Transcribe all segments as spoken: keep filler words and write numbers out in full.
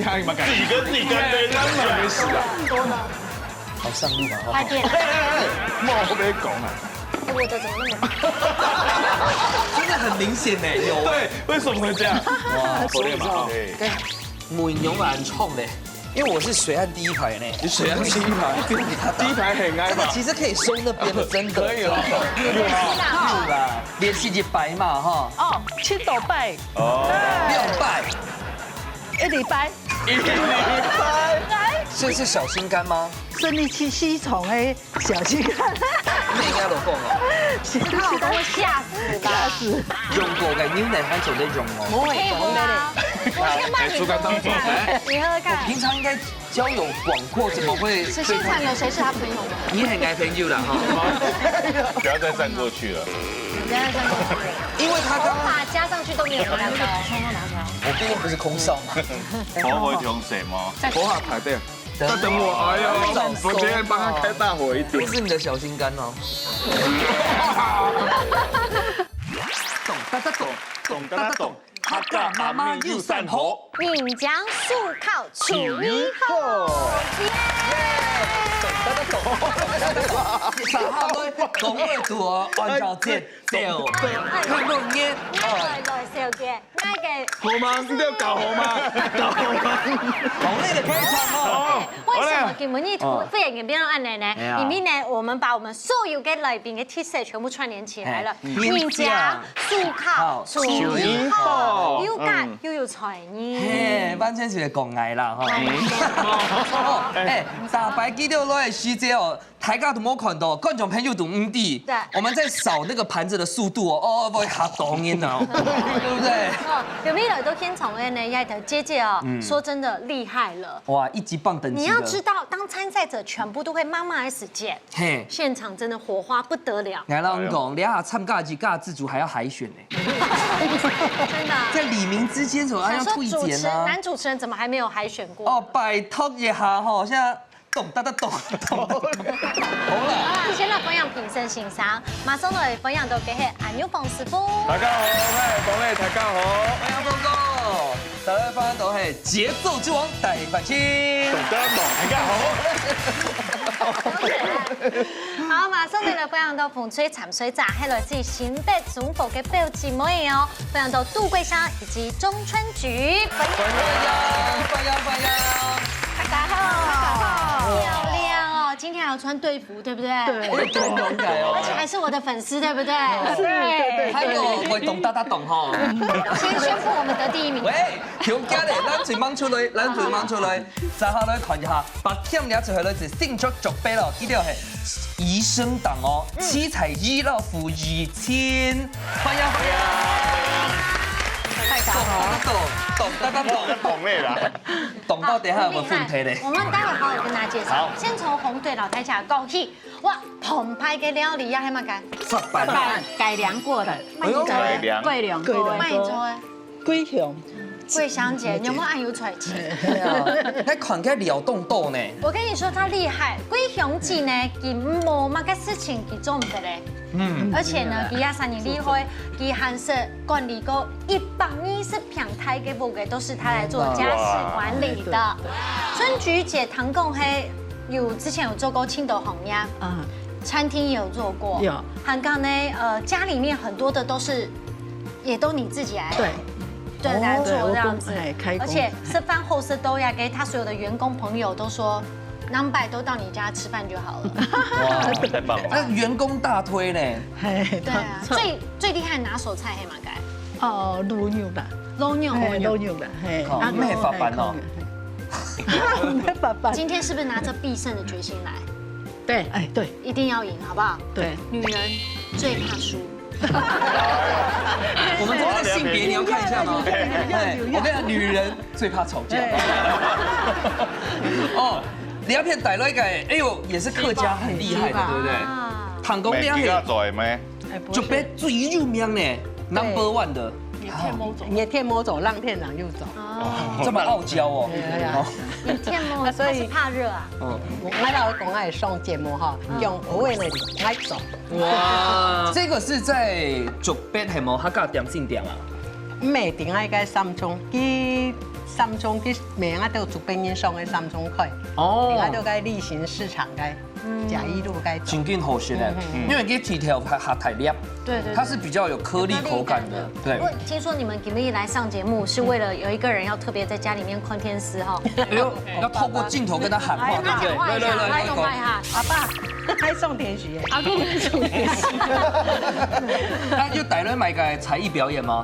看你们感觉自己跟自己干杯，这样没事啊。好上路嘛，哈。快点。哎，哎，哎，莫被讲啊。我的怎么那么……真的很明显呢，有。对，为什么会这样？哇，好累嘛，哈。对，美容蛮冲的，因为我是水岸第一排呢。你水岸第一排，第一排很矮嘛。这个其实可以收那边的，真的。可以哦。有啦，有啦，练习一百嘛，哈。哦，七到百。哦。六百。一礼拜。一礼拜。所以是小心肝吗？生理期失常的小心肝。你应该有讲哦。是，他老公会吓死吧？吓死。用过的，你有哪款做得用哦？我会用的嘞。我先帮你做一下，你喝喝看。平常应该交友广阔，怎么会？是现场有谁是他朋友吗？你很爱朋友啦哈。不要再站过去了。你不要再站过去了。因为他刚刚头发加上去都没有那么高。我毕竟不是空少嘛。我会用谁吗？在头发排队。 他等我，哎呦，我今天帮他开大火一点。不是你的小心肝哦。懂，大家懂，懂，大家懂。客家妈妈友善好。人情手銬，处理好。耶！懂，大家懂。啥好嘞？懂耳朵，按照节奏。看不见。来，来，小姐。 那个好吗？你有搞好吗？搞好吗？好累的开场哦。哎，为什么今晡日突然间变成恁样呢？哎呀。因为呢，我们把我们所有的来宾的特色全部串联起来了。哎，人情、手銬、好，手艺好，手艺好。又干又有才艺。嘿，完全是个讲爱啦，哈。哦，哎，大白记得落来时节哦， 大家都没看到，观众朋友都唔知。对。我们在扫那个盘子的速度哦，哦，会吓到人哦，对不对？哦，有没有都天宠的呢？要的姐姐哦，嗯。说真的厉害了。哇，一级棒等级的。你要知道，当参赛者全部都会妈妈 S 姐，嘿。现场真的火花不得了。来，让我讲，你还参加几个自主还要海选呢。真的。在黎明之间怎么还要推荐呢？想说主持，男主持人怎么还没有海选过？哦，拜托一下哈，现在 咚哒哒咚咚。好啦。好啦，先来欢迎评审先生，马上来欢迎到个系阿牛黄师傅。大家好，嗨，各位大家好。欢迎峰哥，大家欢迎到个系节奏之王大白青。咚哒咚，大家好。好，马上来欢迎到风吹长水炸，还来自新北中部个表姊妹哦。 欢迎到杜桂香以及钟春菊。欢迎，欢迎，欢迎。大家好，大家好。漂亮哦，今天还要穿队服，对不对？对，我也觉得很勇敢哦。而且还是我的粉丝，对不对？是，对，对，对。还有，我懂大大懂哈。先宣布我们得第一名。喂，有家的，咱嘴mang出来，咱嘴mang出来。再下来看一下，白天聊出来是新竹竹北咯，一定要系医生党哦，七彩一老虎以前。 欢迎，欢迎。大家好。懂，懂，懂，懂，懂。懂了啦。懂到等一下有没有分配嘞？好，厉害。我们待会好好跟大家介绍。好。先从红队老太家讲起。哇，澎湃个料理呀，还蛮干。法板。法板改良过的。哎呦。改良。改良过的。改良过。慢点做啊。 桂香。桂香姐，你有没有按油出来吃？哎呀，那款个料动豆呢？我跟你说，她厉害。桂香姐呢，佢无么个事情佢做唔得嘞。嗯。而且呢，佢也生意厉害，佢还是管理过一百二十平台个屋个，都是她来做家事管理的。哇。春菊姐，听讲嘿，有之前有做过青岛行业，啊。餐厅也有做过，有。还有呢，呃，家里面很多的都是 也都你自己来，对。对，来做这样子。哦。对，我公，哎，开工。而且食饭好食到也给他所有的员工朋友都说，两百都到你家吃饭就好了。哇，太棒了。那员工大推呢？嘿，对啊，他，最，最厉害的拿手菜黑马改。哦，卤肉啦。卤肉。嘿，卤肉啦，嘿。哦，啊，你们很发班哦。嘿，没有发班。今天是不是拿着必胜的决心来？对，哎，对。一定要赢，好不好？对。女人最怕输。 我们这个性别你要看一下吗？哎，我跟你讲，女人最怕吵架。哦，你要骗歹了一个，哎呦，也是客家很厉害的，对不对？啊。唐公厉害。每个做的咩？哎，不是。就被最有名呢，number one 的。你骗摸走。你也骗摸走，浪骗人又走。哦。这么傲娇哦。对啊。哦。你骗摸，所以他是怕热啊。嗯。我，我老公爱上节目哈，嗯。用我为了你来走。 哇，这个是在竹北系无？客家点心店啊？毋係，定喺个三中，佢三重个名啊，都有竹北人上个三重開，哦，另外都該例行市場該甲一路該走。真正好食的，嗯嗯嗯。因為佢地頭下下大粒，對對對。它是比較有顆粒口感的，對。不過聽說你們今天來上節目，是為了有一個人要特別在家裡面看電視哈。哎呦，要透過鏡頭跟他喊話，哎，對不對？喊話一下，對對對，來，講話一下。阿爸，還送甜食耶。阿公還送甜食。那就帶來買個才藝表演嗎？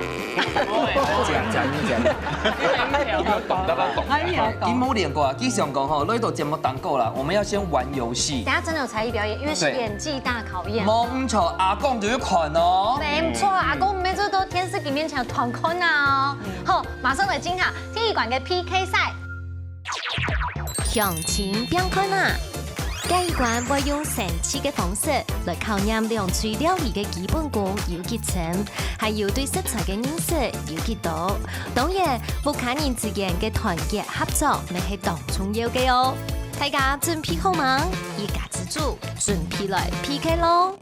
講講講。哎呀，你無練過啊？佢想講吼，來到節目當中啦，我們要先玩遊戲。等下真的有才藝表演，因為是演技大考驗。無毋著，阿公就要看哦。沒錯，阿公毋係做到電視機面前團看啊哦。好，馬上來進行第一關个P K賽。鄉親拚看啊！這一關會用生趣个方式來考驗兩隊料理个基本功有幾深，還有對食材个認識有幾多。當然，屋下人之間个團結合作乜係當重要个哦。大家準備好嗎？一家之煮，準備來P K咯！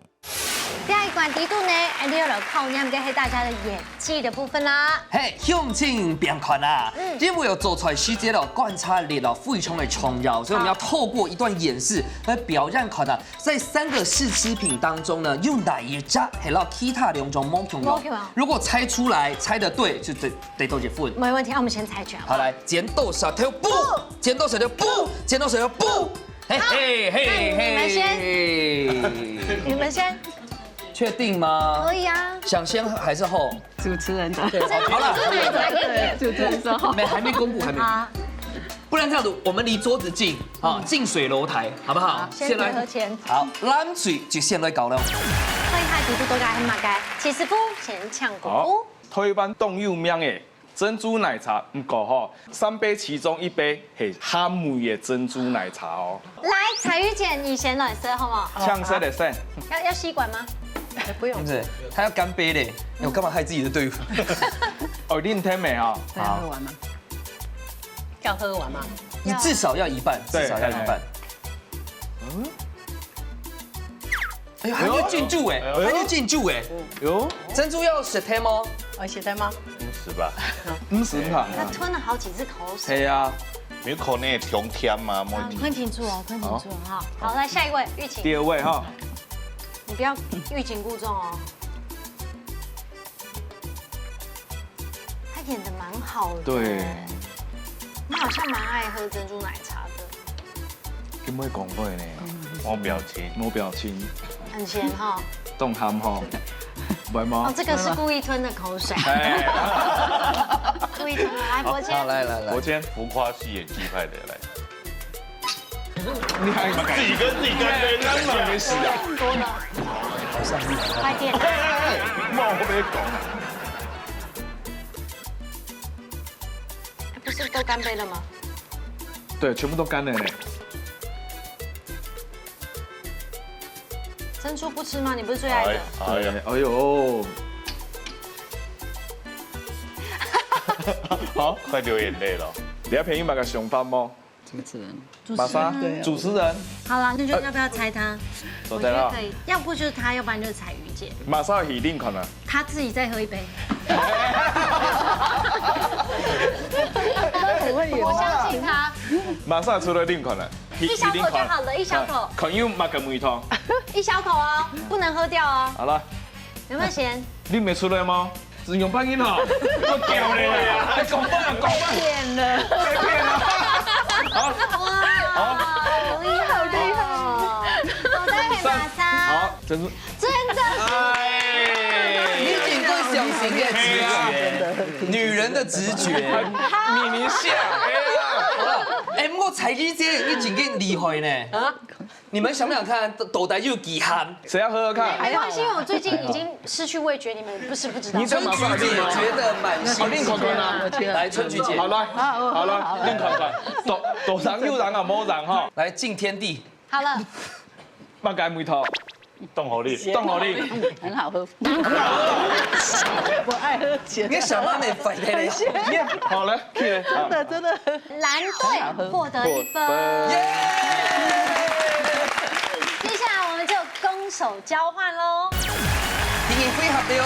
這一關底肚呢，𠊎等要來考驗个係大家的演技的部分啦。嘿，鄉親拚看啊！嗯。因為有做菜時節咯，觀察力咯非常的重要，所以我們要透過一段演示來表演看啊，在三個試吃品當中呢，有哪一隻係摎其他兩種無共樣？無共樣。如果猜出來，猜得對，就得得到一分。沒問題，那我們先猜拳好不好？好，來，剪刀石頭布，剪刀石頭布，剪刀石頭布。 嘿嘿嘿嘿，你們先。你們先。確定嗎？可以啊。想先還是後？主持人的。對，好了，主持人說後。沒，還沒公布，還沒。好。不然這樣子，我們離桌子近啊，近水樓台，好不好？好，先來。先來。好，藍隊就先來搞了。看一下題目都該很嘛該，七十分，先搶過。好，台灣當有名的 珍珠奶茶，毋過吼，三杯其中一杯係鹹味个珍珠奶茶哦。來，彩玉姐，你先來試好不好？請試來試。要要吸管嗎？不用。是不是？他要乾杯嘞，哎，我幹嘛害自己的隊伍？哦，恁甜美哦。好，喝完嗎？要喝完嗎？你至少要一半，至少要一半。嗯。 哎呀，還有珍珠哎，還有珍珠哎，有珍珠要食忒嗎？哦，食忒嗎？嗯，是吧？嗯，是吧？他吞了好幾次口水。係啊，有可能會忒甜嘛，無一定。看清楚哦，看清楚哈。好，來下一位，玉琴。第二位哈。你不要欲擒故縱哦。他演得蠻好的。對。他好像蠻愛喝珍珠奶茶的。 根本講過呢，無表情，無表情，很鹹哈。當鹹吼，會嗎？哦，這個是故意吞的口水。哎。故意吞的，來，伯謙。好，來，來，來。伯謙，浮誇是演技派的，來。你還自己跟自己乾杯，那麼沒事啊。快點。哎，哎，哎，莫後面講。不是都乾杯了嗎？對，全部都乾了呢。 珍珠不吃嗎？你不是最愛的？哎，哎呀。對，哎呦。好，快流眼淚了。你要便宜買個熊飯嗎？主持人。馬上，對啊。主持人。好啦，那就要不要猜他？我覺得可以，要不就是他，要不然就是彩瑜。 馬上去啉看啊。他自己再喝一杯。他很會演。我相信他。馬上出來啉看啊。一小口就好了，一小口。看有麼个味道。一小口哦，不能喝掉哦。好了。有沒有鹹？啉得出來嗎？是用半音哦。我叫你啦，講吧，講吧。騙了。騙了。好。哇，好厲害哦。好厲害哦。好的，馬上。好，珍珠。 真的。哎，你真个相信个直覺，女人的直覺。明明是啊，哎呀。好了，哎，不過彩玉姐，你真个厲害呢。啊？你們想不想看，到底有幾鹹？誰要喝喝看？沒關係，因為我最近已經失去味覺，你們不是不知道。你這馬上就覺得蠻新奇的。好，你看看啊。來，春菊姐。好，來，好，好，來，好。你看看，多，多鹹有鹹啊，無鹹哈。來，敬天地。好了。麼个味道？ 凍好啉。凍好啉。很好喝。我愛喝鹹。你想到沒？反應嘞？你好了，可以了。真的，真的。藍隊獲得一分。耶！接下來我們就攻守交換咯。第一回合了哦。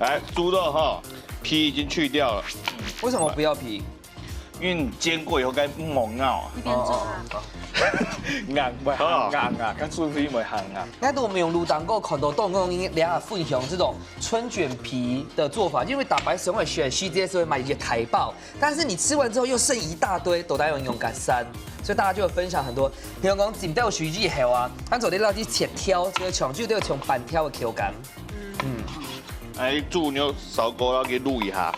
來，豬肉哈，皮已經去掉了，為什麼不要皮？因為你煎過以後該莫咬啊，一邊做啊。哦，硬，會行硬啊，該豬皮會行硬。那我們用滷蛋糕看到當中，你等下分享這種春捲皮的做法，因為打白熊的選西街是會買一个台包，但是你吃完之後又剩一大堆，都在用用感三，所以大家就會分享很多。比如講，剪掉水之後啊，咱做得落去切條，就會像就會像粄條的口感。嗯，來，豬肉燒過，要給滷一下，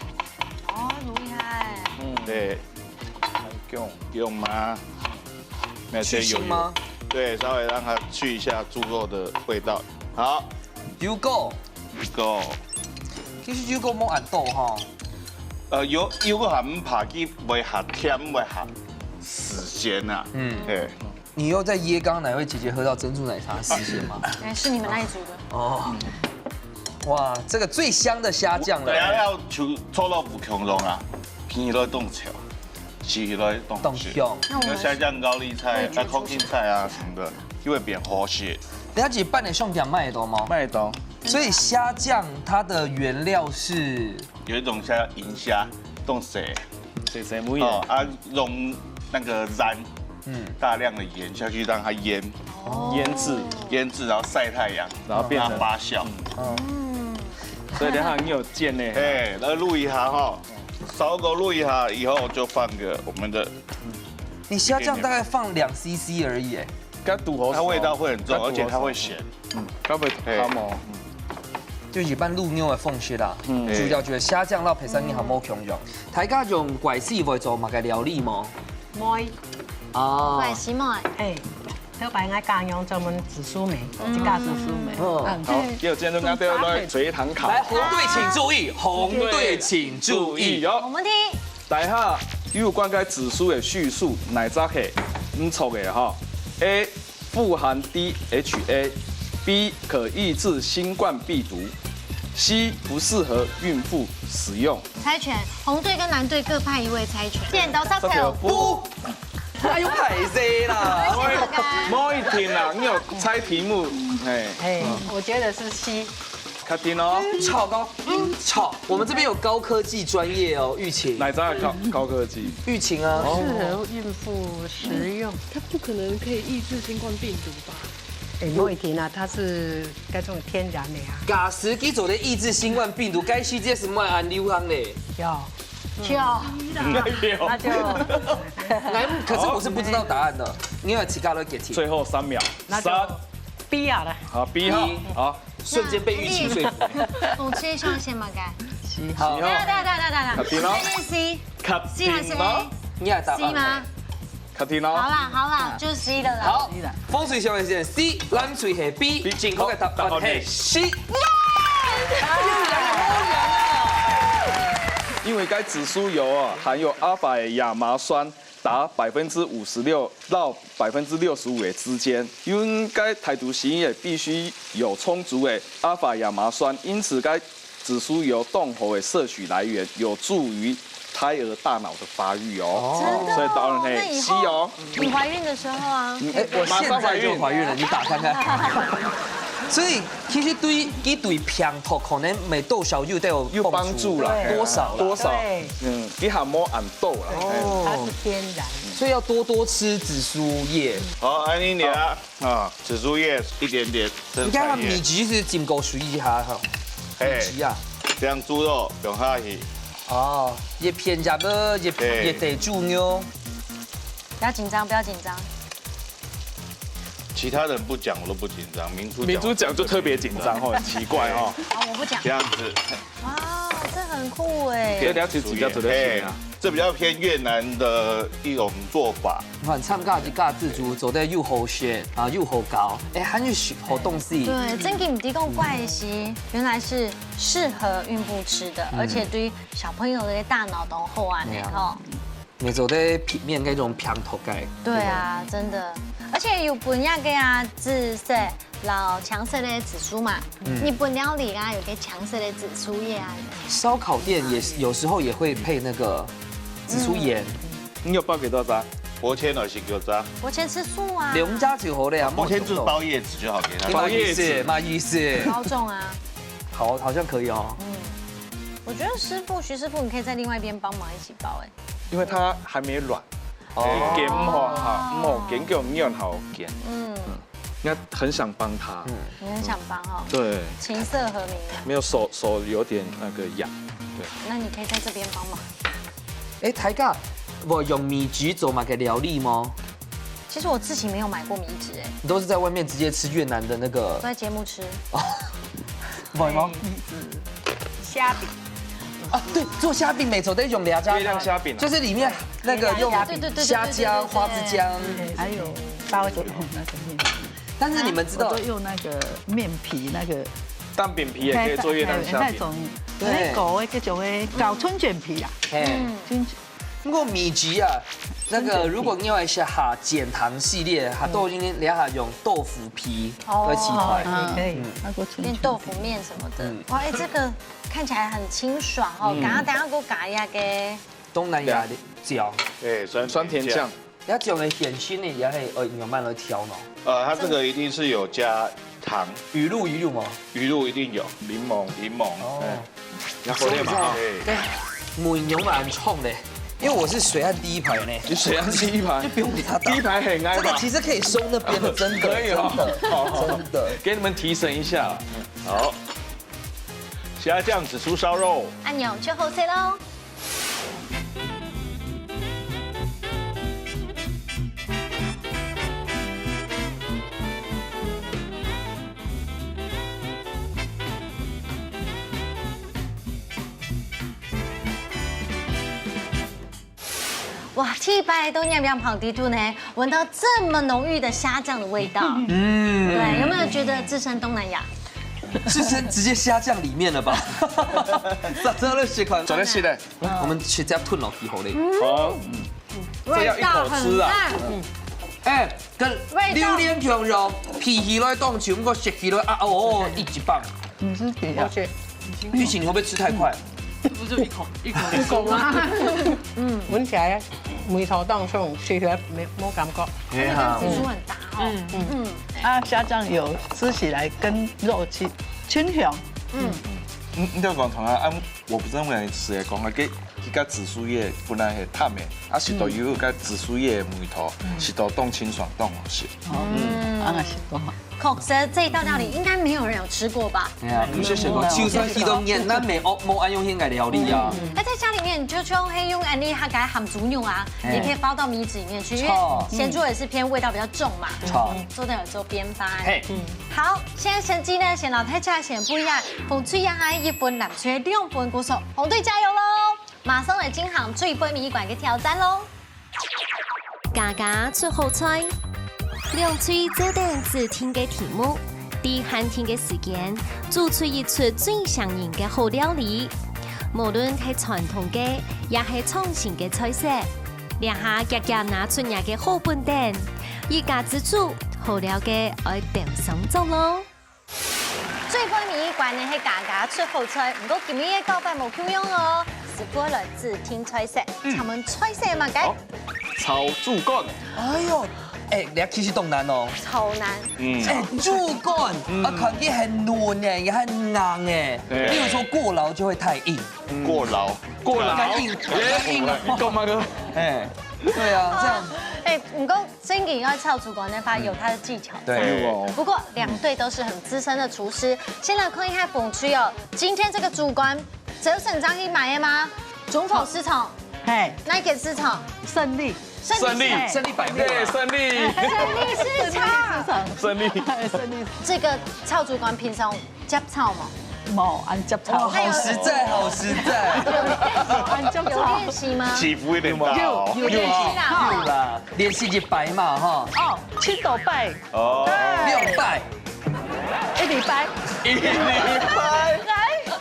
哦，滷一下哎。對，用用嗎？那些有去腥嗎？對，稍微讓它去一下豬肉的味道。好，油膏，夠。其實油膏無恁多哈。呃，有有个還毋怕，佢會下甜，會下時間啊。嗯嗯，對，你又在噎剛剛哪位姐姐喝到珍珠奶茶的時間嗎？哎，是你們那一組的。哦，哇，這個最香的蝦醬了。等下要求做到不共樣啊，平時都凍潮，洗起來凍凍香。你要蝦醬高麗菜、那空心菜啊什麼的，就會變好些。等下姐，半點上點賣得多嗎？麥當所以蝦醬它的原料是有一種蝦叫銀蝦，凍水水水母眼，哦啊，用那个盐，嗯，大量的盐下去让它腌，腌制，腌制，然后晒太阳，然后变成让它发酵。嗯，所以等下你有见呢。哎，来录一下哈，烧锅录一下以后就放个我们的，你蝦醬大概放兩 C C 而已，哎，该堵好，它味道会很重，而且它会咸。该不会汤哦？就一般滷肉的方式啦。嗯主要就係蝦醬摎白生你還無共樣。大家用怪事會做麼个料理無？妹，哦，怪西莫，哎，後擺𠊎家娘專門煮酥梅，自家煮酥梅。嗯嗯，好，又今天跟大家来垂堂考。來紅隊請注意，紅隊請注意。哦我。們聽。等一下，有關該紫蘇的敘述，哪隻係毋著个哈？A，富含D H A，B，可抑制新冠病毒，C，不適合孕婦使用。猜拳，紅隊跟藍隊各派一位猜拳。剪刀石頭布。不，哎呦，歹勢啦。莫一停啦，你有猜題目，哎，哎，我覺得是 C。確定哦。嗯，炒高，嗯，炒。我們這邊有高科技專業哦，玉琴，哪隻高高科技？玉琴啊，適合孕婦食用。它不可能可以抑制新冠病毒吧？哎，莫一停啊，它是該種天然的啊。假使佢做得抑制新冠病毒，該時節係毋會恁流行咧。有，就那就哎，可是我是不知道答案的，因為自家都決定。最後三秒，那就三， B 啊了。好，B哈，好，瞬間被玉琴說服。紅隊想選麼个？好，等下等下等下等下，確定哦確定 C，C 還是確定哦 A？你也答 C 嗎案。？好啦好啦，就 C 了啦。好，風水小姐選 C，藍隊係 B，正確个答案係 C。因為該紫蘇油啊，含有阿法的亞麻酸達百分之五十六到百分之六十五的之間，因為該大肚生也必須有充足的阿法亞麻酸，因此該紫蘇油當好的攝取來源，有助於胎兒大腦的發育哦。真的哦所以答案係那以 C 後哦。你懷孕的時候啊，哎，我現在就懷孕了，你打看看。所以其實對佢對病毒可能無多少有都有有幫助啦，多少啦。多少對，嗯，你還無恁多啦。哦它是天然。所以要多多吃紫蘇葉。好，安妮你啊，啊，紫蘇葉一點點，你看它米質是浸過水一下哈，哎米，質啊，這樣豬肉放下去，哦，也偏加个也對也得注哦。不要緊張，不要緊張。其他人不講我都不緊張，明珠明珠講就特別緊張哦，很奇怪哦。好，我不講這。樣子，哇，這很酷哎所以。了解主角做得行啊。這比較偏越南的一種做法。你看，參加一家自助做得又好食啊，又好搞，哎，還有好東西。對，正經毋知講怪西，原來是適合孕婦吃的，而且對小朋友的大腦都好啊呢對啊吼。你做得避免該種病毒个。對啊，真的，而且有分那個啊，紫色、老青色的紫蘇嘛，日本料理啊，有個青色的紫蘇葉啊。燒烤店也是有時候也會配那個紫蘇鹽，你有包幾多隻？薄切還是油炸？我先吃素啊。兩隻就好了呀，薄切就包葉子就好，給他。不好意思，不好意思。包粽啊，好，好像可以哦。我觉得师傅，徐师傅，你可以在另外一边帮忙一起包，哎，因为它还没软，哦哦，煎好哈，嗯，煎叫软好煎，嗯，应该很想帮他。你很想帮哦，对，琴瑟和鸣啊，没有手手有点那个痒，对。那你可以在这边帮忙。哎，大家會用米紙做麼个料理嗎？其实我自己没有买过米纸，哎，你都是在外面直接吃越南的那个都在节目吃。會嗎？虾饼，啊，对，做虾饼没错，得用两家月亮虾饼啊就是里面那个用对对对对对虾酱、对对对花枝酱，还有包子桶那个面皮，但是你们知道我都用那个面皮那个，蛋饼皮也可以做月亮虾饼。那种对那狗的这种的搞春卷皮啊，哎，春卷不过米紙啊，那个如果你要一下哈减糖系列，哈都已经两下用豆腐皮和鸡块，哦也可以，那个春卷皮变豆腐面什么的，哇，哎，这个看起来很清爽哦。刚刚等下给我改一下给，东南亚的椒，哎，酸酸甜酱，要讲的点心呢，也可以呃，你有慢慢挑呢。呃，它这个一定是有加糖，鱼露鱼露吗？鱼露一定有，柠檬，柠檬，哦哎，要口令嘛，哎，对，美容蛮冲的，因为我是水岸第一排呢，你水岸第一排就，不用给他打第一。排很矮吧？这个其实可以收那边的，真的，可以哦真的，真的。给你们提神一下。好，虾酱紫苏烧肉，按钮就好吃喽。哇，第一擺都念念旁地圖呢，闻到这么浓郁的虾酱的味道。嗯，对，有没有觉得置身东南亚？置身直接虾酱里面了吧？啥子都是款。走得起来。我们直接吞落去好嘞。好，这要一口吃啊。哎，跟味道榴莲共样，皮起来当像，不过食起来啊，哦，一级棒。你是比较玉琴，你会不会吃太快？不是就一口一口一口吗？闻起来味道当中，吃起来没没感觉。哎跟紫苏很搭哦。嗯嗯，啊，虾酱油吃起来跟肉清清香，你你都讲糖啊，啊，我不是认为吃的，讲啊，给这个紫苏叶本来很淡的，啊，食到有个紫苏叶的味道，食到当清爽，当好食。嗯，啊，是多好。口舌这一道料理应该没有人有吃过吧？哎呀，不是什么，就算去到越南，没哦，没安用现在料理啊。那在家里面，就像黑用安利哈改鹹豬肉啊，哎也可以包到米紙里面去，因为错鹹豬肉也是偏味道比较重嘛。错做得有做边发。嘿，好，现在成绩呢，先老太家先不一样，红隊也还一分，蓝队两分，鼓手，红队加油喽！马上来进行最尾一关的挑战喽。家家出好菜，两队做等指定个题目，在限定个时间，做出一出最像人个好料理。无论係传统个，也係创新个菜色，这下遽遽拿出若个好本等，一家之煮，好料个愛鬥上桌咯。最尾一关呢係家家出好菜，不过今日个搞法无共样哦，是过来指定菜色，请问菜色嘛个？好，炒猪肝，哎呦，哎，你要其实当难哦。超难。嗯，哎，猪肝啊，看起来很软哎，也很硬哎。对例如说过老就会太硬，过劳，过劳，太硬，太硬了。你干嘛个？哎，对啊，这样哎，不过真个要炒猪肝的话，有它的技巧在。对有哦，不过两队都是很资深的厨师，先来看一下红队哦。今天这个猪肝，只有省张一买的吗？中否市场、嘿，哪一个市场？胜利，胜利市场胜利百货，对，胜利，胜利市场。胜利，胜利，这个炒猪肝平常接炒吗？冇，俺接哇，炒，好实在，好实在。俺接有炒练，习吗？起伏有点大哦。有有有练习啦。有啦，练习一百嘛哈，哦，七斗拜，哦，六百，一礼拜，一礼拜，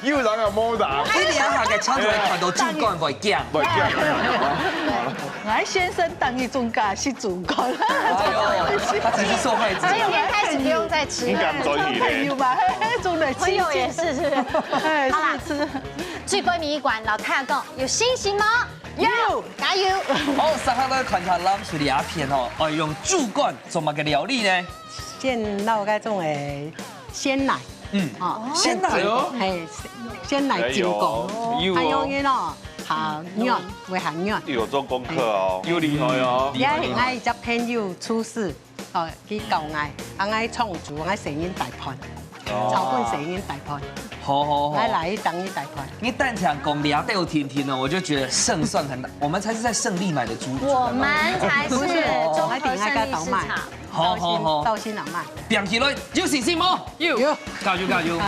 又人啊，无人，一年下个差不多看到猪肝会降。不讲。俺先生等于中间是主管，哎呦，他只是受害者。今天开始不用再吃了。你敢转移嘞？有吧？嘿，嘿，中了朋友也是，是不是？哎，好啦是吃，最尾一关，老太太讲，有信心吗？有，加油！哦，上下都看他浪出的影片哦，哦，用猪肝做么个料理呢？先落个种诶鲜奶，嗯，哦，鮮奶。哎喲。嘿，鮮奶精工，哎喲。還有呢咯，還軟，會還軟。有做功課哦。又厲害哦。也係𠊎一隻朋友廚師，哦，佢教𠊎，啊，𠊎創作，𠊎細人大盤，哦。炒飯細人大盤。好好好。𠊎來等佢大盤。你單淨講倆都有甜甜哦，我就覺得勝算很大。我們才是在勝利買的豬。我們才是綜合勝利市場。不是，我一定要跟他買。 好好好。到現場賣。點起來，有信心無？有。有。加油加油！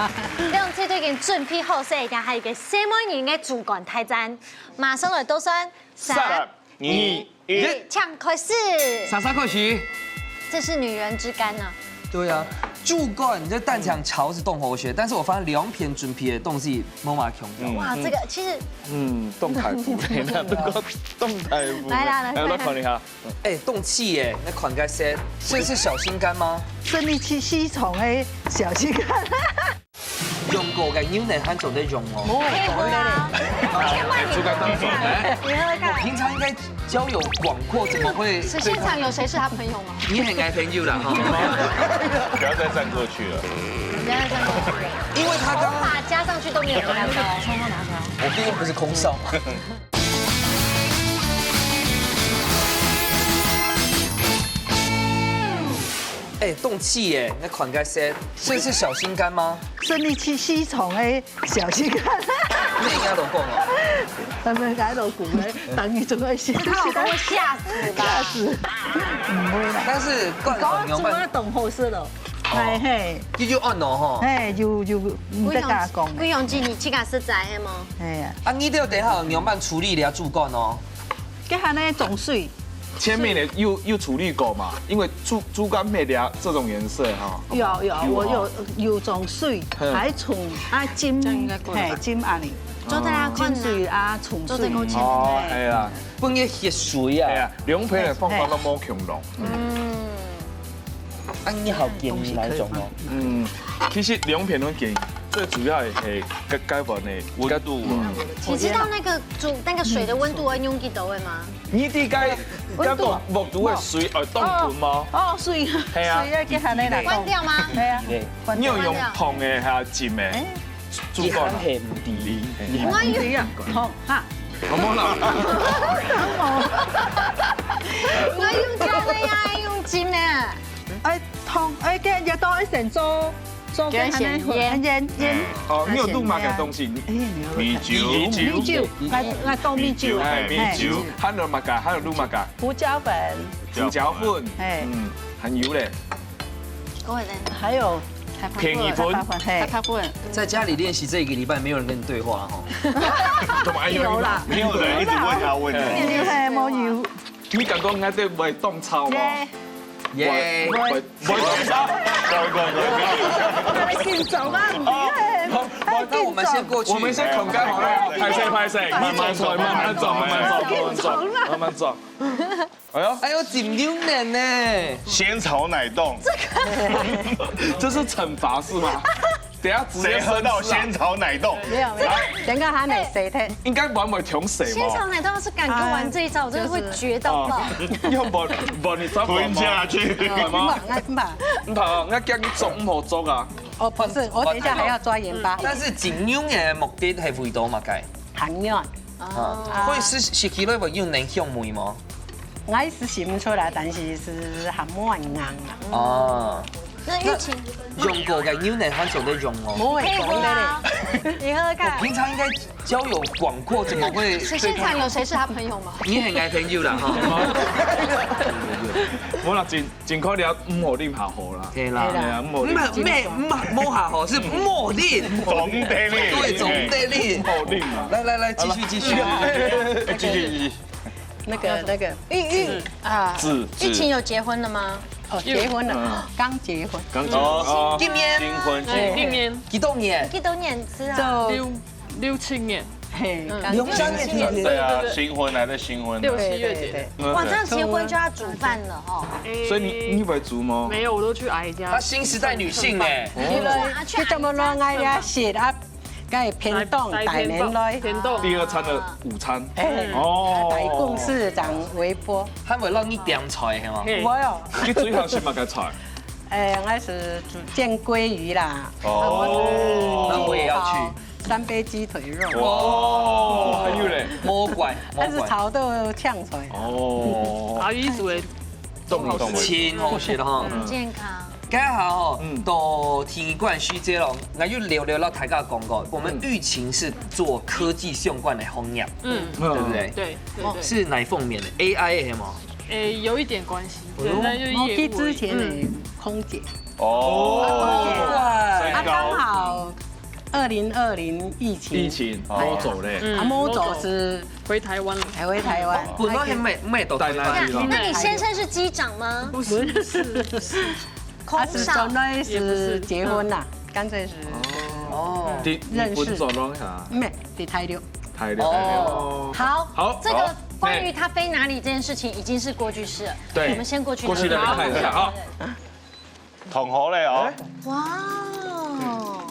兩隊都已經準備好勢，這下一個細妹人个主管大戰，馬上來倒算，三、三、二、一，請開始。莎莎開始。這是女人之肝啊。對啊，豬肝，你這單淨炒係當好食，但是我發現兩片準備个東西無麼共樣。嗯。哇，這個其實嗯，當大步呢，不過當大步呢。來啦，來，來，來，來。來，我看一下。 哎，當趣耶，該款該色，這是小心肝嗎？生理期失常个小心肝。用過个牛奶還做得用哦。配合啊，千萬你不要看。你喝喝看。平常應該交友廣闊，怎麼會？是現場有誰是他朋友嗎？你很愛朋友啦哈。不要再站過去了。你不要再站過去了。因為他剛剛頭髮加上去都沒有他高。我畢竟不是空少。 哎，當趣耶，該款該色，這是小心肝嗎？生理期失常个小心肝。你應該都講哦。他們該都講咧，等於總會嚇，他老公會嚇死吧？嚇死，毋會啦。但是講講做麼當好食咯？哦。嘿嘿。就就按咯吼。嘿，有有，毋得加講。貴陽，貴陽姐，你自家食齋係無？嘿啊。啊，你兜等下仰般處理這豬肝哦？ 該下呢種水。前面的有有處理過嘛？因為豬豬肝沒了這種顏色哈。有有，有哈。我有有種水，嗯。還種啊浸，這樣應該過了吧？嘿，浸啊哩。做得啊，浸水啊，種水。做得夠錢。哦，係啊。分佢血水啊。係啊，兩片的方法都無共樣。嗯。 啊，你好建議哪一種哦？嗯，其實兩片都建議，最主要的係該該碗的溫度啊。你知道那個煮那個水的溫度要用幾多位嗎？你知該該個鑊肚的水愛凍滾嗎？哦，水，係啊。水要給它那個關掉嗎？對啊，對。你有用燙的還是浸的？哎。 煮過啦。佢還係毋知。毋知啊，燙哈。好無啦。我用燙个呀，用浸个。哎，燙，哎，該也都愛先做，做个還能醃，醃，醃。哦，你有摎麼个東西？哎，你有米酒。米酒。米酒，𠊎，𠊎倒米酒。哎，米酒，還有麼个？還有摎麼个？胡椒粉。胡椒粉。哎。嗯，還有咧。 還有便宜粉。黑白粉，嘿。黑白粉。在家裡練習這一個禮拜，沒有人跟你對話哦。怎麼還有？有啦。沒有人一直問他問題。嘿，無有。你敢講𠊎兜會當吵嗎？耶。會，會，會當吵。會，會，會，會。緊張啊，你看。好，好，那我們先過去。我們先看看好了。歹勢，歹勢，慢慢做，慢慢做，慢慢做，慢慢做，慢慢做。 哎喲，哎喲，真有能呢！仙草奶冻，這是懲罰是嗎？等下直接生吃啊。誰喝到仙草奶冻？沒有沒有，等下還沒誰推。應該玩會忒細嘛。仙草奶冻要是敢給我玩這一招，我真的會絕到爆。哦，要不不你抓吞下去。哎，不怕，哎，不怕。你怕啊，人家叫你捉，毋好捉啊。哦，不是，我等一下還要抓鹽巴。但是真有能的目的係為到麼个？還有。 啊，會食食起來會有恁香味無？𠊎係食毋出來，但是係還蠻硬啊。哦，那玉琴，用過个牛奶還做得用哦。無會講个咧。你喝喝看。平常應該交友廣闊，怎麼會？現場有誰是他朋友嗎？你很愛朋友啦哈。無啦，真 真可憐，毋好啉下好啦。對啦。對啦，毋好啉。毋係，毋係，毋好，毋好下好，係毋好啉。總得啉。對，總得啉。毋好啉啊。來來來，繼續繼續。哎，繼續繼續。那個那個，玉玉啊，子玉琴有結婚了嗎？哦，結婚了，剛結婚。剛結婚。哦，今年。新婚，哎，今年。幾多年？幾多年次啊？就六七年。嘿，嗯，剛結婚。六七年。對啊，新婚還在新婚啊。六七月結的。對對對。哇，這樣結婚就要煮飯了哦。所以你你會煮嗎？沒有，我都去阿姨家。她新時代女性哎。哦。你怎麼弄哎呀？寫啊，該便當帶人來。便當。第二餐的午餐。哎，哦。大公司長微波。還會讓你點菜係嗎？嘿。我喲。你最好食麼个菜？哎，我是煮煎鮭鱼啦。哦，那我也要去。三杯鸡腿肉。哇，還有咧，魔怪，魔怪。但是炒到嗆出來。哦，啊，意思為重口味。清好些了哈。嗯，健康。刚好哦，嗯，到天光時節咯，那就聊聊到大家講過，我們玉琴是做科技相關的行業，嗯，對不對？對，對，對。是哪一方面的？A I 的嗎？誒，有一點關係，對，那就是業務而已。我去之前的空姐。哦，哇，啊，剛好二零二零疫情，疫情，哎呀，都走嘞。嗯，啊，都走是回台灣了。才回台灣。本來還沒，沒到台灣。在哪裡咯？那你先生是機長嗎？不是，不是，不是。空少。他是从来是结婚啦，干脆是哦，认识。你本做了啥？没，在大陆。大陆。哦，好，好，这个关于他飞哪里这件事情已经是过去式了。对，我们先过去，过去那边看一下啊。捅好了哦。哇哦，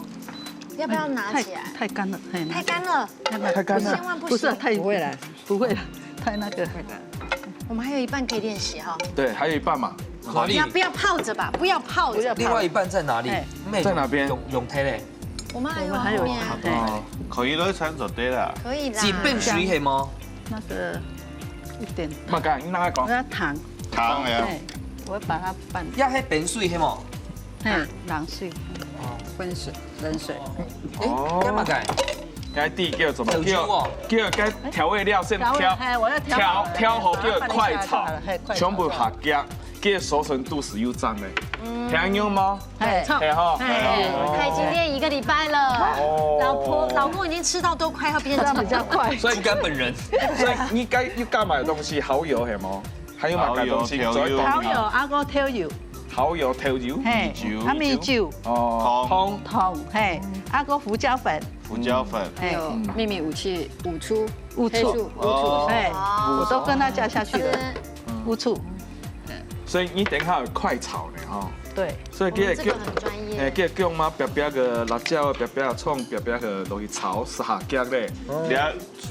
要不要拿起来？太，太干了，嘿，太干了，太干了。千万不行。不是啊，太，不会啦，不会啦，太那个。我们还有一半可以练习哈。对，还有一半嘛。哪里？不要，不要泡着吧，不要泡着。另外一半在哪里？哎。妹，在哪边？用，用推嘞。我们还有，我们还有，后面啊。哦，可以落去餐桌底啦。可以啦。是冰水係無？那个一点。嘛讲，你那个讲。我要糖。糖呀。哎，我要把它拌。要係冰水係無？哎，冷水，哦，温水，冷水。哎，哦，干嘛改？该地叫什么？调酒哦。叫，叫该调味料先调，调味，哎，我要调调，调好叫快炒，把它拌一下就好了，嘿，快炒。全部下架，叫熟成度是有涨的。嗯。调用吗？ 哎，嘿吼。哎，他已经练一个礼拜了。哦。老婆，老公已经吃到都快要变成这样比较快。所以你干本人，所以你该，你干嘛的东西，蠔油係無？還有麼个東西？蠔油，調味。蠔油，啊，个調味。蠔油、調味。嘿，米酒。啊，米酒。哦，糖。糖，嘿，啊，个胡椒粉。胡椒粉。嘿。還有秘密武器，烏醋。烏醋。黑醋，烏醋。哦。嘿，我都跟它加下去了。乌醋。 所以你等下有快炒呢，吼。对。所以佢个，嗯，这个很专业。哎，佢个姜嘛，煸煸个辣椒，煸煸个蔥，煸煸个落去炒，下夾咧。你要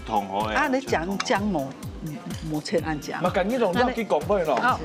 同好哎。啊，你讲姜母，嗯，无切按讲。嘛，赶紧弄掉去讲背咯。哦。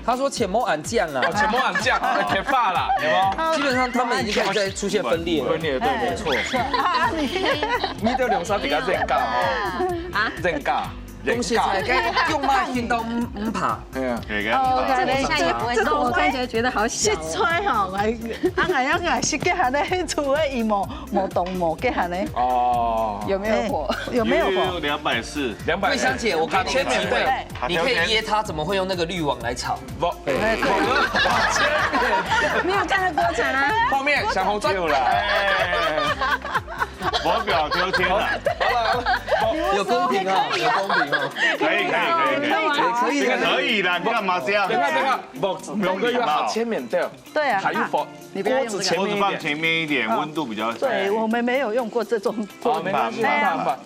他说切莫按酱啊。哦，切莫按酱，哎，切法啦，有没有？基本上他们已经开始在出现分裂了。分裂，对，没错。啊，你，你都两三比较认尬哦。啊？认尬。 恭喜，该用嘛，听到毋，毋怕。哎呀。哦，这个下一个不会这个我看起来觉得好小哦。食材吼，哎，啊，哎呀，哎，是个下呢，厝个伊无，无动无个下呢。哦。有没有火？哎，有没有火？有，有，有，两百四。两百四。桂香姐，我给你一个机会，你可以噎他，怎么会用那个滤网来炒？不，哎，对。没有看到过程啊。泡面，小红赚。有啦。哎。 我表丢天了。好了，好了，有公平啊，有公平啊。可以，可以，可以，可以。可以，可以。可以啦，你干嘛这样？等一下，等一下，不，两个要好前面对。对啊，还有火，你不要用这个。锅子前面一点。锅子放前面一点，温度比较。对，我们没有用过这种。好，没关系，没办法。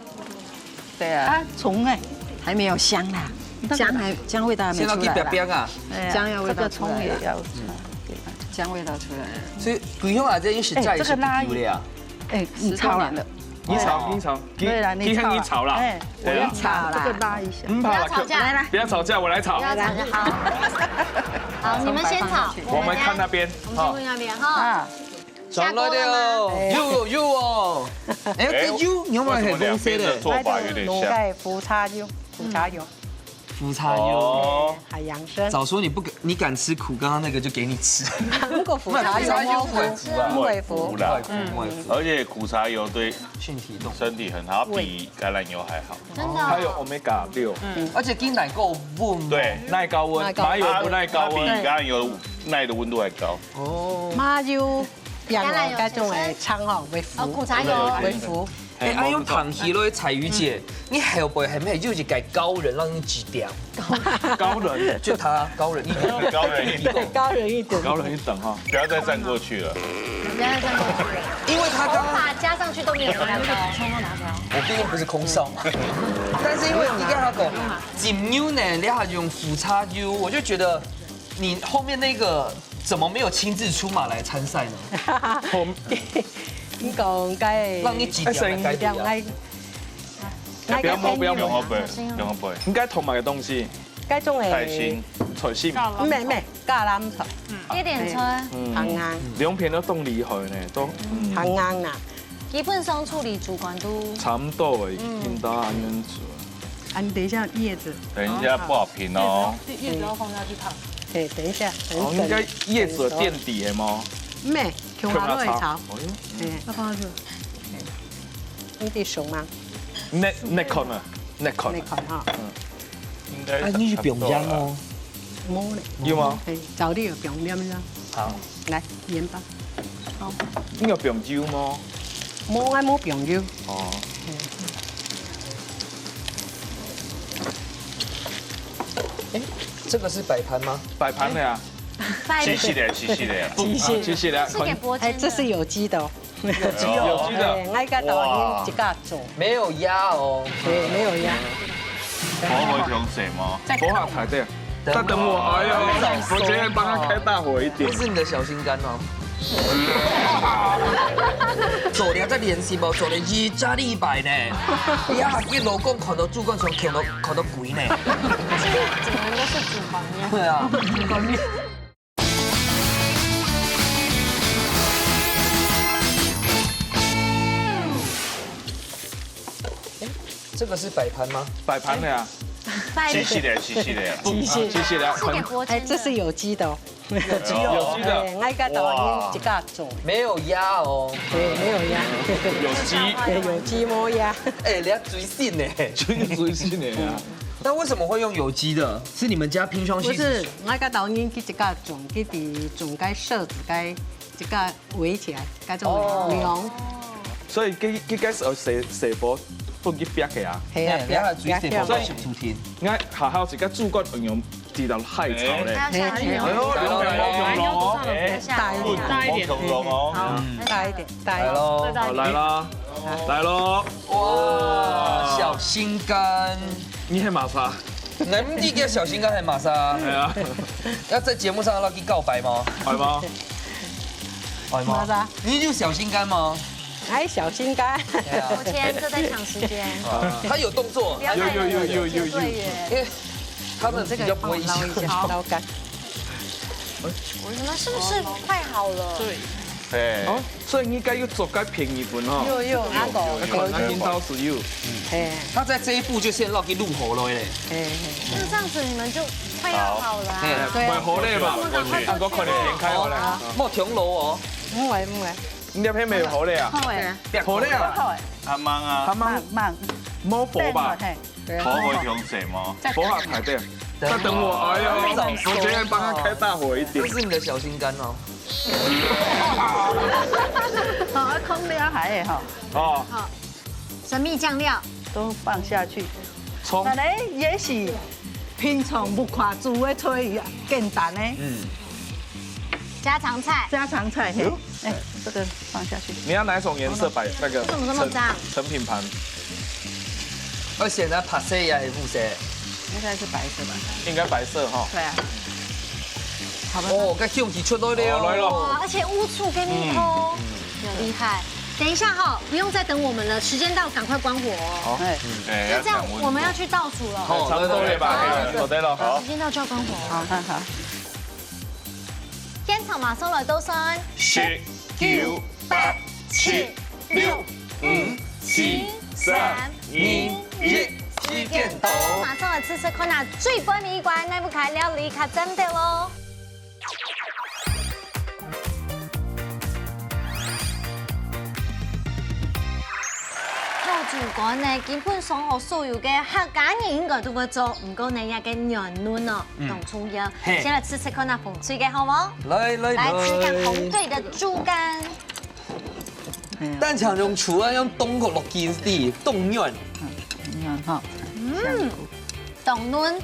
对啊。啊，葱哎，还没有香啦，那个姜还，姜味道还没出来啦。先要去煸煸啊。哎呀，姜要味道出来啦。这个葱也要，姜味道出来了。所以不用啊，这已经是在，哎，这个拉一，是不丢的啊。 哎，你炒了。你炒，你炒，对啦，你炒啦。你炒啦。哎，我要炒啦。这个拉一下。嗯，好了，不要吵架。来，来。不要吵架，我来炒。不要吵架，好。好，你们先炒，我们看那边，我们先去那边哈。啊。下锅了吗？有，有，有哦。哎，这油，你有没有很丰富的？哎，为什么两边的做法有点像？在胡椒油，胡椒油。 苦茶油。哦。海洋参。早说你不敢，你敢吃苦，刚刚那个就给你吃。不过苦茶油不会苦啊。不会苦。不会苦啦。不会苦。而且苦茶油对身体动，身体很好，比橄榄油还好。真的哦。还有 omega 六。嗯。而且跟奶够温。对。耐高温，奶高温。麻油不耐高温。它比橄榄油耐的温度还高。哦。麻油，橄榄油该种的汤哦，会浮。哦，苦茶油。会浮。 哎，哎，用糖稀落去，彩鱼姐，你後背係毋係有一个高人让你指点？高人，就他高人一等。高人一等。高人一等。高人一等哈。不要再站过去了。不要再站过去了。因为他刚刚头发加上去都没有拿高。我毕竟不是空少嘛。但是因为你跟他讲，金牛呢，你还用苦茶油，我就觉得你后面那个怎么没有亲自出马来参赛呢？你讲该让你指点来改变啊。 不要摸，不要摸。用后背，用后背。应该同埋个东西。该种的。菜心。菜心。毋係，毋係，橄欖菜，一點春，嗯，很硬，兩片都當厲害呢，都，嗯，很硬啦。基本上處理主管都差不多誒，嗯，應該恁樣做。啊，你等一下葉子，等一下不好評哦。葉子要放下去燙。嘿，等一下，等哦，應該葉子有墊底的嗎？沒，全部都會炒。哦，嘿，要放下去。你得熟嗎？那那可能，那可能。那可能哈。嗯，應該。哎，你是放鹽哦？ 無咧。有嗎？嘿，照理有放鹽啦。好。來，鹽巴。好。你有放油嗎？無，我無放油。哦。哎，這個是擺盤嗎？擺盤的啊。擺盤。其實的，其實的。其實。啊，其實的。是給伯謙的。哎，這是有機的哦。 有機的。哎，𠊎个導演自家做。沒有壓哦。對，沒有壓。我會用什麼？我好彩的。等等我，哎呦，我今天幫他開大火一點。這是你的小心肝哦。做了再練習無？做了一隻禮拜呢。哎呀，你老公看到主管像看到，看到鬼呢。他現在整個人都是主管一樣。對啊。 這個是擺盤嗎？擺盤的啊。擺盤。其實的，其實的。其實。其實的。是給伯謙的。哎，這是有機的哦。有機哦。有機的。哎，𠊎个導演自家做。沒有壓哦。對，沒有壓。有機。對，有機無壓。哎，你要追星呢。追，追星的啊。那為什麼會用有機的？是你們家平常時不是，𠊎个導演去自家種，去地種該設置該 自家圍起來，該種哦。涼。所以這，這个係細，細火分佢煏个啊。係啊，哎，你看水水煏，煏。所以，你看，好好，這个主角用這道海草咧。還要下去哦。哎呦，兩片無共樣哦。哎，大一點，大一點。無共樣哦。好，嗯。再大一點，大一點。來咯。再大一點。好，來啦，來咯。哇，小心肝。你係麼儕？ 你毋知个小心肝係麼儕？係啊。要在節目上要去告白嗎？係嗎？係嗎？麼儕？你有小心肝嗎？哎，小心肝。對啊。我天，這在搶時間。啊，他有動作。不要太有有有有有有。對耶。因為他們比較不會一起。這個哦，撈一下，撈乾。我們是不是快好了？對。哎。哦。 所以應該要做該便宜分哦。有，有，阿狗。有，有，有，有。那應當是有。嘿。他在這一步就先落去入火了嘞。嘿，嘿。那這樣子你們就快要好了啊。好。哎，對啊。買好了吧？我們趕快過去。啊，我看你點開好了。好，莫停樓哦。毋會，毋會。你那邊沒有好了啊？好誒。好了啊？好誒。阿媽啊。阿媽。慢，慢。無火吧？嘿。 好，會用什麼？再等一下。火下排隊。再等我，哎呦，我今天幫他開大火一點。這是你的小心肝哦。好，空了還好。哦。好，神秘醬料。都放下去。蔥。本來也是平常無看煮的菜，簡單的。嗯。家常菜。家常菜，嘿。哎呦。哎，這個放下去。你要哪一種顏色擺那個成，為什麼這麼髒？成品盤？ 而且呢，白色也很膚色。應該是白色吧？應該白色哈。對啊。好吧。哦，該香氣出來了。哦，來了。哇，而且烏醋跟蜜哦，嗯。厲害。等一下哈，不用再等我們了，時間到，趕快關火哦。好。哎。哎，就這樣，要講溫度。我們要去倒數了。好，差不多了吧？好。哎，好的了，好。時間到就要關火哦。好，好，好。現場馬上來倒算。十、九、八、七、六、五、四、三、二、一，時間到。馬上來試試看啊，最尾一關，哪一款料理較讚个咯。豆腐乾呢，基本上吼，所有个客家人應該都會做，毋過呢，這个軟嫩哦，嗯。當重要。嘿。先來試試看啊，紅隊个好無？來，來，來。來，試看紅隊个豬肝。 哎呀。單淨用煮啊，用凍過落去是凍軟。嗯，你看哈，嗯，香菇。當嫩。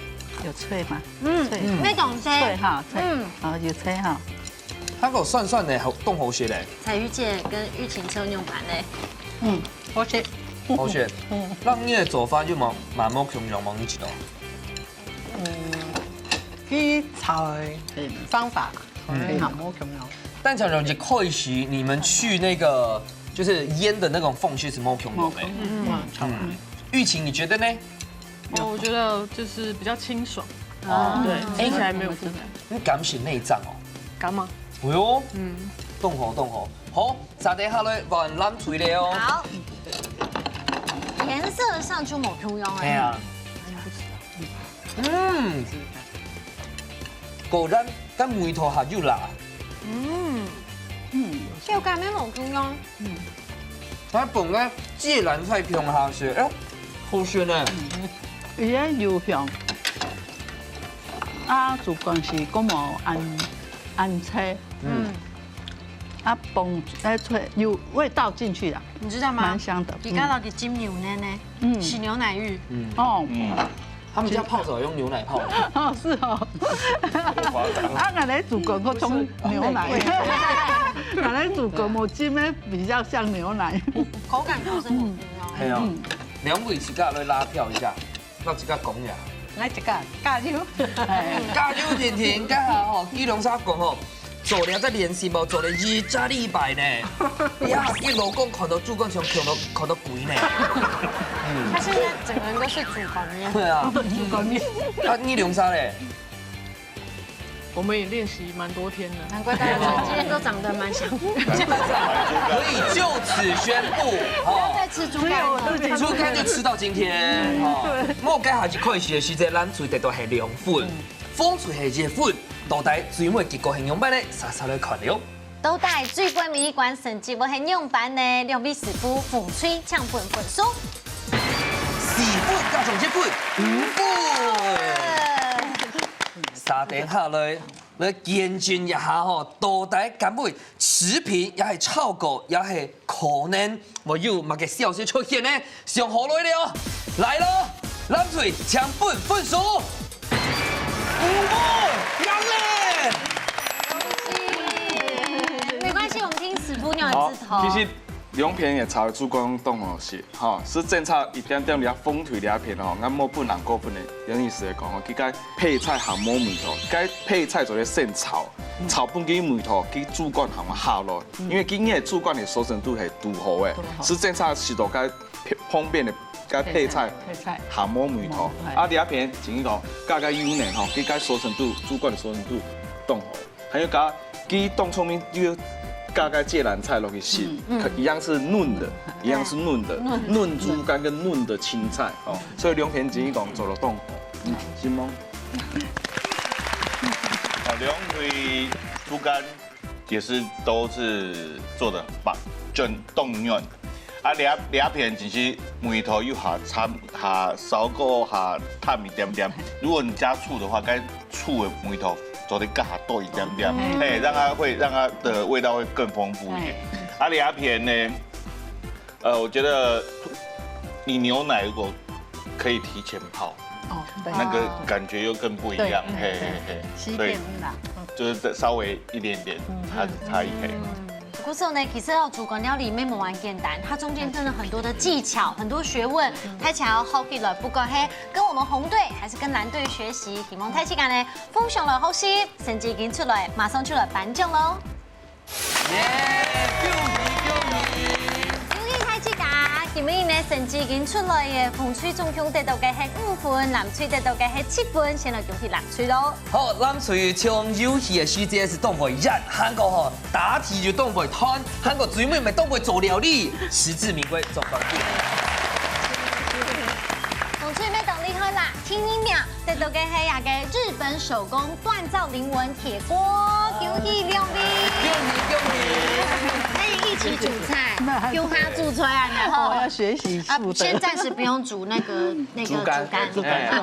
有脆嗎？嗯，脆。嗯。那種脆。脆哈，脆。嗯。啊，有脆哈。它給我酸酸的，好，凍好些嘞。彩瑜姐跟玉琴吃牛排呢？嗯，好吃。好吃。嗯。那你的做法就蠻，蠻無共樣，無你知道。 嗯，佢炒个方法，嗯。可能無共樣。但常常一開始你們去那個，就是醃的那種方式是無共樣的。無共樣，嗯。嗯，嗯。玉琴，你覺得呢？哦，我覺得就是比較清爽。哦，對，吃起來沒有負擔。你敢食內臟哦？敢嗎？哎喲，嗯，當好當好，好，續等下來換藍隊了哦。好，顏色上就無共樣哎。係啊，嗯，果然跟梅頭還有啦。嗯，嗯，口感也無共樣。嗯。 佢本來芥藍菜放下去，哎，好食呢。佢个油香，啊，主管是講無恁恁脆，嗯，啊，放哎脆，有味道進去啦，你知道嗎？蠻香的。佢加到佢浸牛奶呢，嗯，是牛奶浴。嗯，哦，嗯，他們家泡澡用牛奶泡的。哦，是哦。啊，原來主管會沖牛奶，原來主管無浸的比較像牛奶。口感倒是很平哦。係啊，兩位自家來拉票一下，那自家講呀。來一个加油！加油婷婷，加油吼！基隆沙講吼，做了再練習無？做了一隻禮拜呢。呀，一路講看到主管像看到看到鬼呢。他現在整個人都是主管面。對啊，主管面。啊，你兩儕咧？ 我們也練習蠻多天的。難怪大家今天都長得蠻像。可以就此宣布，不要再吃豬肝了。豬肝就吃到今天，哦。莫該下一開始的時節，藍隊得到係兩分，紅隊係一分，到底最尾結果係仰般呢？煞煞來看了。到底最尾一關成績會係仰般呢？兩位師傅，紅隊請分分數。四分加上一分，五分。 續等下來，來見證一下吼，到底敢會持平，也係超過，也係可能會有麼个消息出現呢？上好來了，來咯，藍隊請分分數，五分，贏了！恭喜！沒關係，我們聽師傅用的字頭。好，其實兩片个炒豬肝當好食。 吼，係爭差一點點，這紅隊這片吼，𠊎無分人過分个，有意思个講吼，佢个配菜還無味道，該配菜做得先炒，炒分佢味道，佢豬肝還無下落，因為今日豬肝个熟成度係堵好个，係爭差食到該旁邊个該配菜，配菜還無味道。啊，這片正經講，加加油呢吼，佢該熟成度，豬肝个熟成度當好。 還有加，佢當聰明，就加个芥藍菜落去食，一樣係嫩个，一樣係嫩个，嫩豬肝跟嫩个青菜哦，所以兩片正經講做得當好，嗯，承蒙。哦，兩隊豬肝也是都是做得很棒，正當嫩。 啊，這這片其實味道又較摻較燒過較淡一點點。如果你加醋的話，該醋的味道做得更加多一點點，嘿，讓它會讓它的味道會更豐富一點。啊，這片呢，呃，我覺得你牛奶如果可以提前泡，哦，對，那個感覺又更不一樣，對，嘿嘿嘿，所以七點啦，嗯，就是再稍微一點點，它的差異可以。 故所呢，其實要煮滾料理沒有很簡單，它中間真的很多的技巧，很多學問，大家要好起來。不管係跟我們紅隊還是跟藍隊學習，希望大家呢，分享了學習，成績已經出來，馬上就來頒獎咯。耶，恭喜恭喜！恭喜大家！今日呢，成績已經出來耶，紅隊總共得到个係五分，藍隊得到个係七分，先來恭喜藍隊咯。 好，藍隊從遊戲个時節係當會贏，還過吼答題又當會斷，還過最尾乜當會做料理，實至名歸，總冠軍。紅隊乜當厲害啦！第二名得到个係這个日本手工鍛造靈魂鐵鍋，恭喜兩位！恭喜恭喜！可以一起煮菜，用它煮菜啊，然後我要學習啊，不，現在是不用煮那個那個豬肝，豬肝，哎，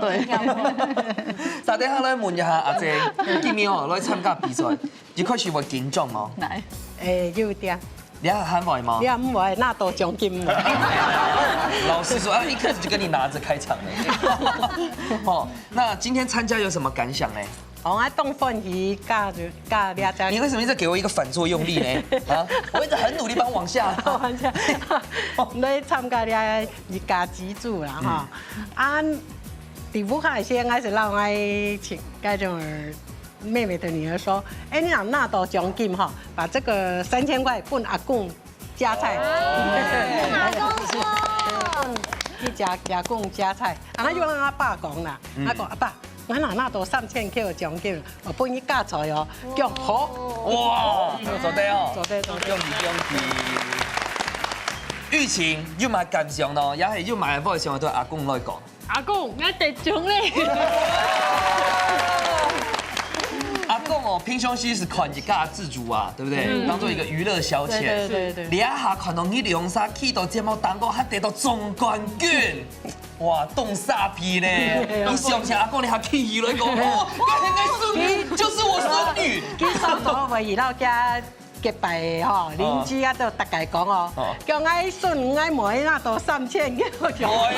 對，對。 續等下來問一下阿姐，今日哦來參加比賽，一開始會緊張嗎？來，誒，有點。你還會嗎？你還會，拿到獎金無？老實說，啊，一開始就跟你拿著開場了。哦，那今天參加有什麼感想呢？哦，啊，當歡喜，加就加了解。你為什麼一直給我一個反作用力呢？啊，我一直很努力幫往下。往下，來參加了一家之煮啦，哈。啊， 底部開始，應該是讓愛請該種妹妹的女兒說：「哎，你若拿到獎金哈，把這個三千塊分阿公加菜。」哦。阿公說。去加，加阿公加菜，然後又讓他爸講啦，嗯。他講：「阿爸， ，𠊎若拿到三千塊个獎金，𠊎分你嫁娶哦，講好。哇，做得哦，做得做得。恭喜恭喜！玉琴有麼感想呢？也係有麼話想對阿公來講？阿公，𠊎得獎咧！阿公哦，平常時係看一家之主啊，對不對？嗯。當做一個娛樂消遣。對對對對。這下看到你兩儕去到節目當中，還得到總冠軍，哇，當沙鼻咧！你想想，阿公，你還企起來講，哦，該該孫女就是我孫女。其實我會以老家結拜个吼，鄰居啊，都大概講哦，哦。叫𠊎孫，𠊎妹那都三千，叫我講。哎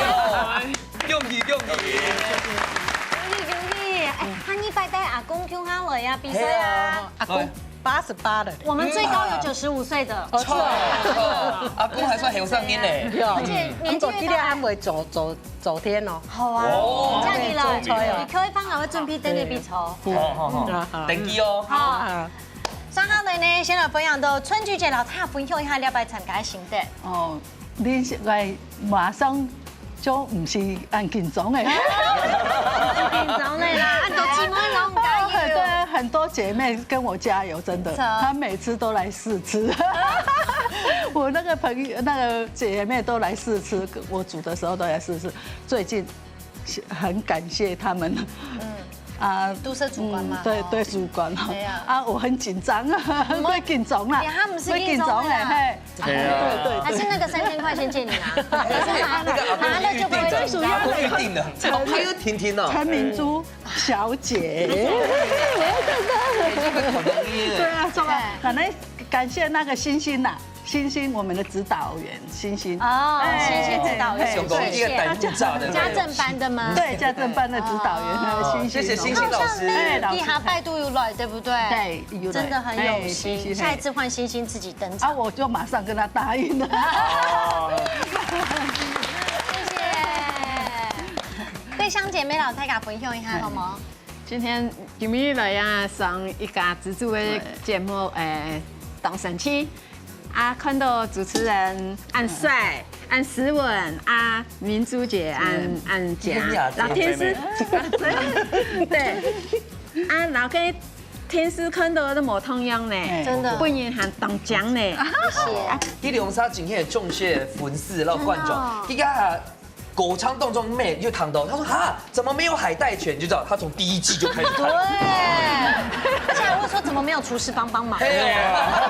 喲，恭喜恭喜！恭喜恭喜！哎，下禮拜帶阿公共下來啊，比賽啊！阿公八十八了。我們最高有九十五歲的。不錯。阿公還算後生人呢。有，而且年紀越大，不過今天還會走走走天哦。好啊，哦。這樣你來，走出來哦。你可以幫我準備等你比賽。好好好，等你哦。好。 上下來呢，先來分享到春菊姐摎大家分享一下這擺參加个心得。哦，恁是𠊎馬上就毋係恁緊張誒。緊張了啦，恁多姊妹攏加油。對，很多姐妹跟我加油，真的，她每次都來試吃。我那個朋友，那個姐妹都來試吃，我煮的時候都來試吃。最近很感謝他們。嗯。啊，都是主管嘛，嗯，對，吼。對，主管，吼。對啊。啊，我很緊張啊，會緊張啦，哎，他們是會緊張欸，緊張的啦。嘿。對啊。對，對，對。還是那個三千塊先借你拿。那個阿公預定的，阿公預定的，好，還有婷婷哦。陳明珠小姐。對啊，怎麼？可能感謝那個星星啦。 星星，我們的指導員，星星。哦，哎，星星指導員，哎，想講一個單一炸的。家政班的嗎？對，家政班的指導員，哦，哎，星星。謝謝星星老師。哎，老師。你還拜讀有來，對不對？對，有來。真的很用心。哎，謝謝。下一次換星星自己登場。啊，我就馬上跟他答應了。哦。謝謝。對，香姐妹摎大家分享一下，好嗎？ 今天今日來啊，上一家之主个節目，誒，當生趣。啊，看到主持人恁帥、恁斯文，啊，明珠姐恁恁靚，老天師，對，啊，老个天師看到都無同樣呢，真的。本人還當靚呢。謝謝。你兩儕真係忠實粉絲摎觀眾，真的哦。你看 歌唱動作妹又談到，他說哈，怎麼沒有海帶犬？就知道他從第一季就開始看。對，而且還會說怎麼沒有廚師幫幫忙？對啊。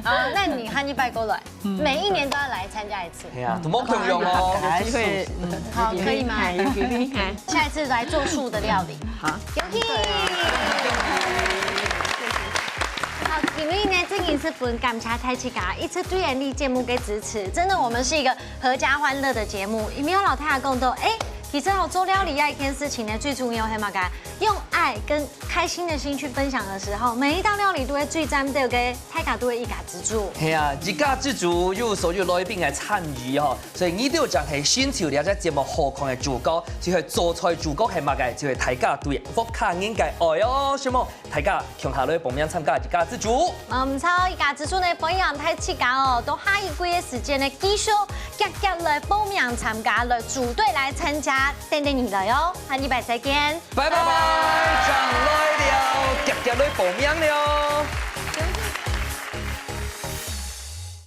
啊，那你下一擺過來，每一年都要來參加一次。哎呀，怎麼可能哦？有機會，嗯，好，可以嗎？哎，有機會，哎。下一次來做素的料理。 好。恭喜！好，今日呢，真的是分感謝大自家一直對𠊎俚節目个支持。真的，我們是一個合家歡樂的節目。因為摎大家講到，誒，其實哦，做料理這一件事情呢，最重要係麼个？用愛跟開心的心去分享的時候，每一道料理都會最讚到个，大家都會一家之煮。係啊，一家之煮有所有來賓來參與吼， 所以你兜正係星球這隻節目好看个主角，就係做菜主角係麼个？就係大家對屋下人个愛哦，係無？大家共下來報名參加一家之煮。嗯，毋錯，一家之煮呢，歡迎大自家哦，到下一季个時間呢，繼續遽遽來報名參加，來組隊來參加，等等你來哦，下禮拜再見。拜拜拜，正來尞，遽遽來報名了。